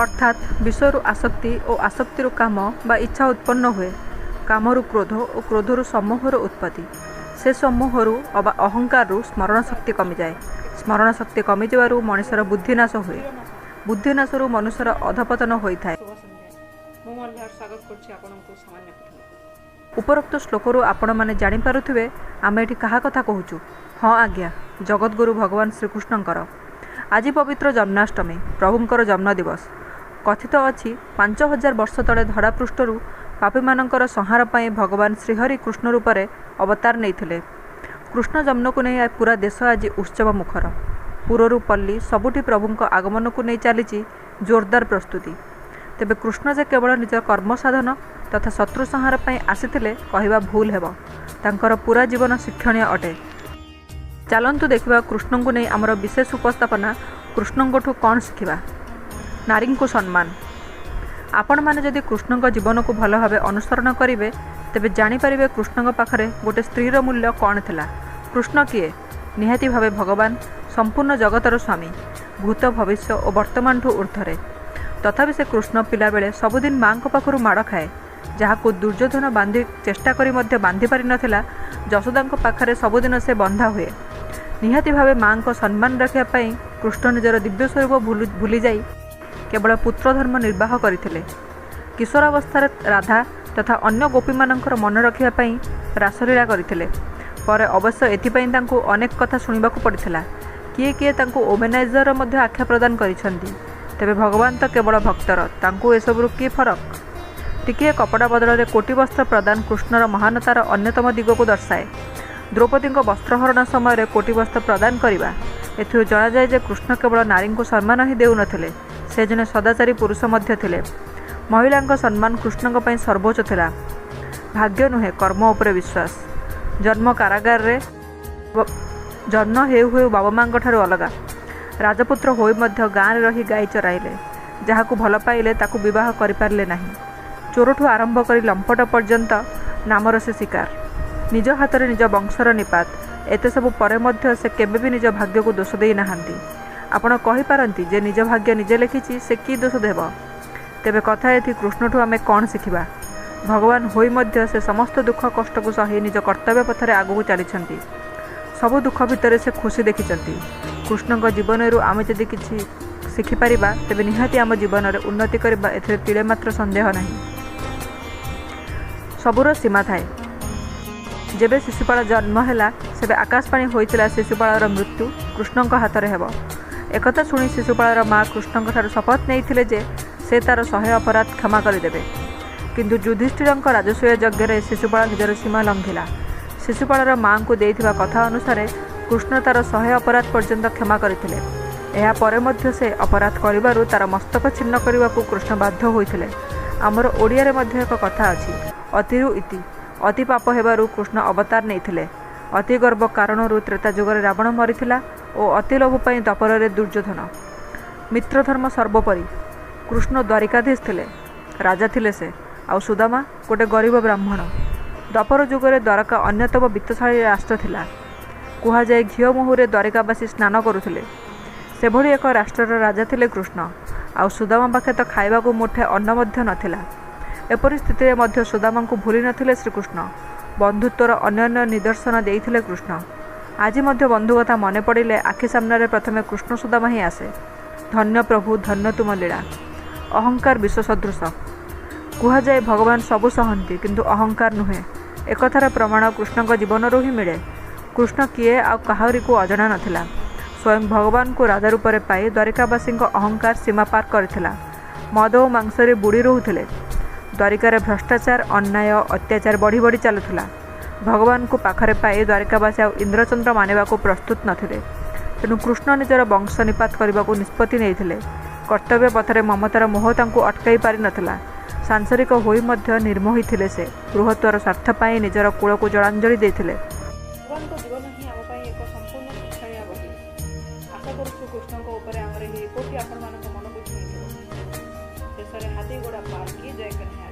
ଅର୍ଥାତ୍ ବିଷୟରୁ ଆସକ୍ତି ଓ ଆସକ୍ତିରୁ କାମ ବା ଇଚ୍ଛା ଉତ୍ପନ୍ନ ହୁଏ। କାମରୁ କ୍ରୋଧ ଓ କ୍ରୋଧରୁ ସମ୍ମୋହର ଉତ୍ପତ୍ତି। ସେ ସମ୍ମୋହରୁ ଅବା ଅହଙ୍କାରରୁ ସ୍ମରଣ ଶକ୍ତି କମିଯାଏ। ସ୍ମରଣ ଶକ୍ତି କମିଯିବାରୁ ମଣିଷର ବୁଦ୍ଧିନାଶ ହୁଏ। ବୁଦ୍ଧିନାଶରୁ ମନୁଷ୍ୟର ଅଧପତନ ହୋଇଥାଏ। ଶୁଭ ସନ୍ଧ୍ୟା, ମୁଁ ମଲ୍ହାର ସ୍ୱାଗତ କରୁଛି ଆପଣଙ୍କୁ ସାମାନ୍ୟ କଥନକୁ। ଉପରୋକ୍ତ ଶ୍ଲୋକରୁ ଆପଣମାନେ ଜାଣିପାରୁଥିବେ ଆମେ ଏଠି କାହା କଥା କହୁଛୁ। ହଁ ଆଜ୍ଞା, ଜଗତଗୁରୁ ଭଗବାନ ଶ୍ରୀକୃଷ୍ଣଙ୍କର। ଆଜି ପବିତ୍ର ଜନ୍ମାଷ୍ଟମୀ, ପ୍ରଭୁଙ୍କର ଜନ୍ମ ଦିବସ। କଥିତ ଅଛି, 5000 ବର୍ଷ ତଳେ ଧରାପୃଷ୍ଠରୁ ପାପୀମାନଙ୍କର ସଂହାର ପାଇଁ ଭଗବାନ ଶ୍ରୀହରି କୃଷ୍ଣ ରୂପରେ ଅବତାର ନେଇଥିଲେ। କୃଷ୍ଣ ଜନ୍ମକୁ ନେଇ ପୁରା ଦେଶ ଆଜି ଉତ୍ସବ ମୁଖର। ପୁରରୁ ପଲ୍ଲୀ ସବୁଠି ପ୍ରଭୁଙ୍କ ଆଗମନକୁ ନେଇ ଚାଲିଛି ଜୋରଦାର ପ୍ରସ୍ତୁତି। ତେବେ କୃଷ୍ଣ ଯେ କେବଳ ନିଜ କର୍ମ ସାଧନ ତଥା ଶତ୍ରୁ ସଂହାର ପାଇଁ ଆସିଥିଲେ କହିବା ଭୁଲ ହେବ। ତାଙ୍କର ପୁରା ଜୀବନ ଶିକ୍ଷଣୀୟ ଅଟେ। ଚାଲନ୍ତୁ ଦେଖିବା କୃଷ୍ଣଙ୍କୁ ନେଇ ଆମର ବିଶେଷ ଉପସ୍ଥାପନା, କୃଷ୍ଣଙ୍କଠୁ କ'ଣ ଶିଖିବା। ନାରୀଙ୍କୁ ସମ୍ମାନ। ଆପଣମାନେ ଯଦି କୃଷ୍ଣଙ୍କ ଜୀବନକୁ ଭଲ ଭାବେ ଅନୁସରଣ କରିବେ, ତେବେ ଜାଣିପାରିବେ କୃଷ୍ଣଙ୍କ ପାଖରେ ଗୋଟେ ସ୍ତ୍ରୀର ମୂଲ୍ୟ କ'ଣ ଥିଲା। କୃଷ୍ଣ କିଏ? ନିହାତି ଭାବେ ଭଗବାନ, ସମ୍ପୂର୍ଣ୍ଣ ଜଗତର ସ୍ୱାମୀ, ଭୂତ, ଭବିଷ୍ୟ ଓ ବର୍ତ୍ତମାନଠୁ ଉର୍ଦ୍ଧ୍ୱରେ। ତଥାପି ସେ କୃଷ୍ଣ ପିଲାବେଳେ ସବୁଦିନ ମାଆଙ୍କ ପାଖରୁ ମାଡ଼ ଖାଏ। ଯାହାକୁ ଦୁର୍ଯ୍ୟୋଧନ ବାନ୍ଧି ଚେଷ୍ଟା କରି ମଧ୍ୟ ବାନ୍ଧି ପାରିନଥିଲା, ଯଶୋଦାଙ୍କ ପାଖରେ ସବୁଦିନ ସେ ବନ୍ଧା ହୁଏ। ନିହାତି ଭାବେ ମାଆଙ୍କ ସମ୍ମାନ ରଖିବା ପାଇଁ କୃଷ୍ଣ ନିଜର ଦିବ୍ୟ ସ୍ୱରୂପ ଭୁଲିଯାଇ କେବଳ ପୁତ୍ର ଧର୍ମ ନିର୍ବାହ କରିଥିଲେ। କିଶୋରାବସ୍ଥାରେ ରାଧା ତଥା ଅନ୍ୟ ଗୋପୀମାନଙ୍କର ମନ ରଖିବା ପାଇଁ ରାସଲୀଳା କରିଥିଲେ। ପରେ ଅବଶ୍ୟ ଏଥିପାଇଁ ତାଙ୍କୁ ଅନେକ କଥା ଶୁଣିବାକୁ ପଡ଼ିଥିଲା। କିଏ କିଏ ତାଙ୍କୁ ଓମେନାଇଜରର ମଧ୍ୟ ଆଖ୍ୟା ପ୍ରଦାନ କରିଛନ୍ତି। ତେବେ ଭଗବାନ ତ କେବଳ ଭକ୍ତର, ତାଙ୍କୁ ଏସବୁରୁ କି ଫରକ? ଟିକିଏ କପଡ଼ା ବଦଳରେ କୋଟି ବସ୍ତ୍ର ପ୍ରଦାନ କୃଷ୍ଣର ମହାନତାର ଅନ୍ୟତମ ଦିଗକୁ ଦର୍ଶାଏ। ଦ୍ରୌପଦୀଙ୍କ ବସ୍ତ୍ରହରଣ ସମୟରେ କୋଟି ବସ୍ତ୍ର ପ୍ରଦାନ କରିବା, ଏଥିରୁ ଜଣାଯାଏ ଯେ କୃଷ୍ଣ କେବଳ ନାରୀଙ୍କୁ ସମ୍ମାନ ହିଁ ଦେଉନଥିଲେ, ସେ ଜଣେ ସଦାଚାରୀ ପୁରୁଷ ମଧ୍ୟ ଥିଲେ। ମହିଳାଙ୍କ ସମ୍ମାନ କୃଷ୍ଣଙ୍କ ପାଇଁ ସର୍ବୋଚ୍ଚ ଥିଲା। ଭାଗ୍ୟ ନୁହେଁ, କର୍ମ ଉପରେ ବିଶ୍ୱାସ। ଜନ୍ମ କାରାଗାରରେ। ଜନ୍ମ ହେଉ ହେଉ ବାବା ମାଆଙ୍କ ଠାରୁ ଅଲଗା। ରାଜପୁତ୍ର ହୋଇ ମଧ୍ୟ ଗାଁରେ ରହି ଗାଈ ଚରାଇଲେ। ଯାହାକୁ ଭଲ ପାଇଲେ ତାକୁ ବିବାହ କରିପାରିଲେ ନାହିଁ। ଚୋରଠୁ ଆରମ୍ଭ କରି ଲମ୍ପଟ ପର୍ଯ୍ୟନ୍ତ ନାମର ସେ ଶିକାର। ନିଜ ହାତରେ ନିଜ ବଂଶର ନିପାତ। ଏତେ ସବୁ ପରେ ମଧ୍ୟ ସେ କେବେ ବି ନିଜ ଭାଗ୍ୟକୁ ଦୋଷ ଦେଇନାହାନ୍ତି। ଆପଣ କହିପାରନ୍ତି ଯେ ନିଜ ଭାଗ୍ୟ ନିଜେ ଲେଖିଛି, ସେ କି ଦୋଷ ଦେବ? ତେବେ କଥା ଏଠି କୃଷ୍ଣଠୁ ଆମେ କ'ଣ ଶିଖିବା? ଭଗବାନ ହୋଇ ମଧ୍ୟ ସେ ସମସ୍ତ ଦୁଃଖ କଷ୍ଟକୁ ସହି ନିଜ କର୍ତ୍ତବ୍ୟ ପଥରେ ଆଗକୁ ଚାଲିଛନ୍ତି। ସବୁ ଦୁଃଖ ଭିତରେ ସେ ଖୁସି ଦେଖିଛନ୍ତି। କୃଷ୍ଣଙ୍କ ଜୀବନରୁ ଆମେ ଯଦି କିଛି ଶିଖିପାରିବା, ତେବେ ନିହାତି ଆମ ଜୀବନରେ ଉନ୍ନତି କରିବା, ଏଥିରେ ତିଳେ ମାତ୍ର ସନ୍ଦେହ ନାହିଁ। ସବୁର ସୀମା ଥାଏ। ଯେବେ ଶିଶୁପାଳ ଜନ୍ମ ହେଲା, ସେବେ ଆକାଶବାଣୀ ହୋଇଥିଲା ଶିଶୁପାଳର ମୃତ୍ୟୁ କୃଷ୍ଣଙ୍କ ହାତରେ ହେବ। ଏକଥା ଶୁଣି ଶିଶୁପାଳର ମା କୃଷ୍ଣଙ୍କ ଠାରୁ ଶପଥ ନେଇଥିଲେ ଯେ ସେ ତାର 100 ଅପରାଧ କ୍ଷମା କରିଦେବେ। କିନ୍ତୁ ଯୁଧିଷ୍ଠିରଙ୍କ ରାଜସୂୟ ଯଜ୍ଞରେ ଶିଶୁପାଳ ନିଜର ସୀମା ଲଙ୍ଘିଲା। ଶିଶୁପାଳର ମାଆଙ୍କୁ ଦେଇଥିବା କଥା ଅନୁସାରେ କୃଷ୍ଣ ତାର 100 ଅପରାଧ ପର୍ଯ୍ୟନ୍ତ କ୍ଷମା କରିଥିଲେ। ଏହାପରେ ମଧ୍ୟ ସେ ଅପରାଧ କରିବାରୁ ତାର ମସ୍ତକ ଛିନ୍ନ କରିବାକୁ କୃଷ୍ଣ ବାଧ୍ୟ ହୋଇଥିଲେ। ଆମର ଓଡ଼ିଆରେ ମଧ୍ୟ ଏକ କଥା ଅଛି, ଅତିରୁ ଇତି। ଅତି ପାପ ହେବାରୁ କୃଷ୍ଣ ଅବତାର ନେଇଥିଲେ। ଅତି ଗର୍ବ କାରଣରୁ ତ୍ରେତା ଯୁଗରେ ରାବଣ ମରିଥିଲା ଓ ଅତି ଲୋଭ ପାଇଁ ଦ୍ୱାପରରେ ଦୁର୍ଯ୍ୟୋଧନ। ମିତ୍ରଧର୍ମ ସର୍ବୋପରି। କୃଷ୍ଣ ଦ୍ୱାରିକାଧୀଶ ଥିଲେ, ରାଜା ଥିଲେ ସେ, ଆଉ ସୁଦାମା ଗୋଟେ ଗରିବ ବ୍ରାହ୍ମଣ। ଦ୍ୱାପର ଯୁଗରେ ଦ୍ୱାରକା ଅନ୍ୟତମ ବିତ୍ତଶାଳୀ ରାଷ୍ଟ୍ର ଥିଲା। କୁହାଯାଏ ଘିଅ ମହୁରେ ଦ୍ୱାରିକାବାସୀ ସ୍ନାନ କରୁଥିଲେ। ସେଭଳି ଏକ ରାଷ୍ଟ୍ରର ରାଜା ଥିଲେ କୃଷ୍ଣ। ଆଉ ସୁଦାମା ପାଖେ ତ ଖାଇବାକୁ ମୁଠେ ଅନ୍ନ ମଧ୍ୟ ନଥିଲା। ଏପରି ସ୍ଥିତିରେ ମଧ୍ୟ ସୁଦାମାଙ୍କୁ ଭୁଲି ନଥିଲେ ଶ୍ରୀକୃଷ୍ଣ। ବନ୍ଧୁତ୍ୱର ଅନ୍ୟାନ୍ୟ ନିଦର୍ଶନ ଦେଇଥିଲେ କୃଷ୍ଣ। ଆଜି ମଧ୍ୟ ବନ୍ଧୁ କଥା ମନେ ପଡ଼ିଲେ ଆଖି ସାମ୍ନାରେ ପ୍ରଥମେ କୃଷ୍ଣ ସୁଦାମା ହିଁ ଆସେ। ଧନ୍ୟ ପ୍ରଭୁ, ଧନ୍ୟ ତୁମ ଲୀଳା। ଅହଙ୍କାର ବିଷ ସଦୃଶ। କୁହାଯାଏ ଭଗବାନ ସବୁ ସହନ୍ତି, କିନ୍ତୁ ଅହଙ୍କାର ନୁହେଁ। ଏକଥାର ପ୍ରମାଣ କୃଷ୍ଣଙ୍କ ଜୀବନରୁ ହିଁ ମିଳେ। କୃଷ୍ଣ କିଏ ଆଉ କାହାରିକୁ ଅଜଣା ନଥିଲା। ସ୍ୱୟଂ ଭଗବାନଙ୍କୁ ରାଜା ରୂପରେ ପାଇ ଦ୍ୱାରିକାବାସୀଙ୍କ ଅହଙ୍କାର ସୀମା ପାର କରିଥିଲା। ମଦ ଓ ମାଂସରେ ବୁଡ଼ି ରହୁଥିଲେ। ଦ୍ୱାରିକାରେ ଭ୍ରଷ୍ଟାଚାର, ଅନ୍ୟାୟ, ଅତ୍ୟାଚାର ବଢ଼ି ବଢ଼ି ଚାଲୁଥିଲା। ଭଗବାନଙ୍କୁ ପାଖରେ ପାଇ ଦ୍ୱାରିକାବାସୀ ଆଉ ଇନ୍ଦ୍ରଚନ୍ଦ୍ର ମାନିବାକୁ ପ୍ରସ୍ତୁତ ନଥିଲେ। ତେଣୁ କୃଷ୍ଣ ନିଜର ବଂଶ ନିପାତ କରିବାକୁ ନିଷ୍ପତ୍ତି ନେଇଥିଲେ। କର୍ତ୍ତବ୍ୟ ପଥରେ ମମତାର ମୋହ ତାଙ୍କୁ ଅଟକାଇ ପାରିନଥିଲା। ସାଂସାରିକ ହୋଇ ମଧ୍ୟ ନିର୍ମୋହୀ ଥିଲେ ସେ। ବୃହତ୍ୱର ସ୍ୱାର୍ଥ ପାଇଁ ନିଜର କୂଳକୁ ଜଳାଞ୍ଜଳି ଦେଇଥିଲେ। ଭଗବାନଙ୍କ ଜୀବନ ହିଁ ଆମ ପାଇଁ ଏକ ସମ୍ପୂର୍ଣ୍ଣ ଶିକ୍ଷଣୀୟ ବହି। ଆଶା କରୁଛୁ କୃଷ୍ଣଙ୍କ ଉପରେ ଆମର ଏହି ରିପୋର୍ଟଟି ଆପଣମାନଙ୍କ ମନକୁ ଛୁଇଁଥିବ। ଶେଷରେ ହାତୀ ଘୋଡ଼ା ପାଲ କି ଜୟ କହ୍ନେୟା।